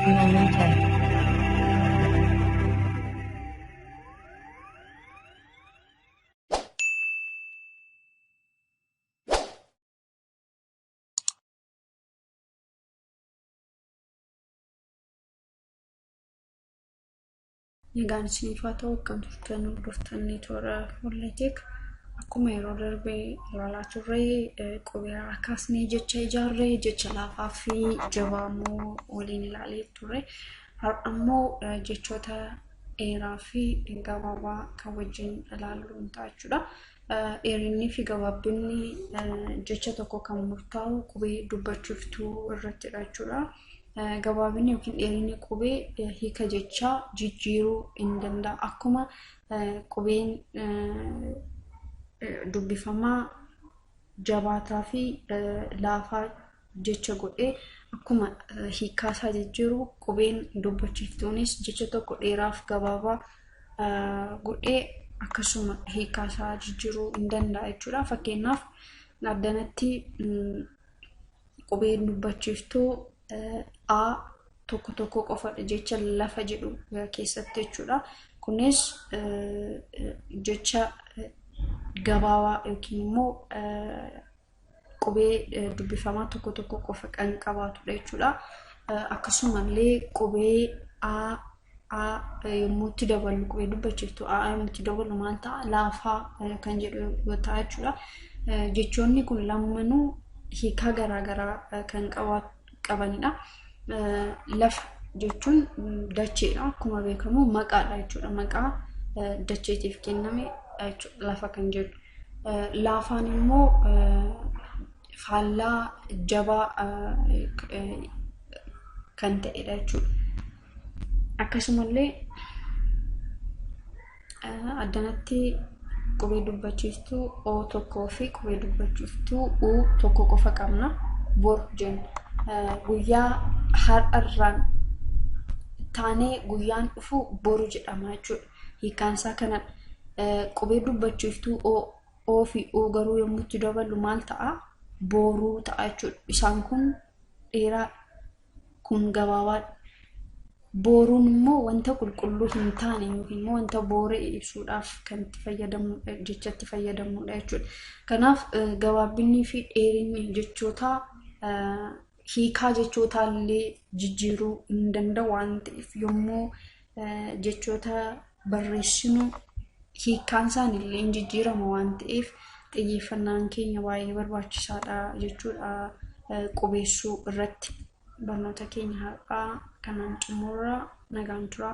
Finalmente. Nagaan isiniif haa ta'u. Akkam turtan, hordoftoonni toora Holleeteek? Akkuma yeroo darbe ilaalaa turre, qubee kaasnee jecha ijaarree, jecha laafaa fi jabaa immoo waliin ilaalee turre. Har'a immoo jechoota dheeraa fi gabaabaa kan wajjin ilaallu ta'a jechuudha. Dheerinnii fi gabaabinni jecha tokko kan murtaa'u qubee dubbachiiftuu irrattidha jechuudha. Gabaabinni yookiin dheerinni qubee hiika jechaa jijjiiruu hin danda'a. Akkuma qubeen dubbifamaa jabaataa fi laafaa jecha godhee akkuma hiikkaasaa jijjiiru, qubeen dubbachiiftuunis jecha tokko dheeraaf gabaabaa godhee akkasuma hiikkaasaa jijjiiruu hin danda'a jechuudha. Fakkeenyaaf, addanatti qubeen dubbachiiftuu A tokko tokko qofadha jecha lafa jedhu keessatti jechuudha. Kunis jecha gabaabaa yookiin immoo qubee dubbifamaa tokko tokko qofa kan qabaatudha jechuudha. Akkasumallee qubee A A yommuu itti daballu, qubee dubbachiiftuu A yommuu itti daballu maal ta'a? Laafaa kan jedhu yoo ta'a jechuudha. Jechoonni kun lamanuu hiikaa garaagaraa kan qabanidha. Lafa jechuun dacheedha. Akkuma beekamu maqaadha jechuudha. Maqaa dacheetiif kenname jechuudha lafa kan jedhu. Laafaan immoo faallaa jabaa kan ta'edha jechuudha. Akkasumallee addanatti qubee dubbachiiftuu O tokkoo fi qubee dubbachiiftuu U tokko qofa qabna. Bor jenna. Guyyaa har'arraan taanee guyyaan dhufu boru jedhama jechuudha. Hiikkaan isaa kanadha. Qubee dubbachiiftuu O fi U garuu yommuu itti daballu maal ta'a? Booruu ta'a jechuudha. Isaan kun dheeraa, kun gabaabaadha. Booruun immoo wanta qulqulluu hin taane yookiin immoo wanta boora'e ibsuudhaaf kan itti fayyadamnu, jecha itti fayyadamnudha jechuudha. Kanaaf gabaabinnii fi dheerinni jechootaa hiikaa jechootaa illee jijjiiruu hin danda'u waan ta'eef, yommuu jechoota barreessinu hiikkaan isaaniillee hin jijjiirama waan ta'eef, xiyyeeffannaan keenya baay'ee barbaachisaadha jechuudha qubeessuu irratti. Barnoota keenya har'aa kanaan xumurra. Nagaan turaa.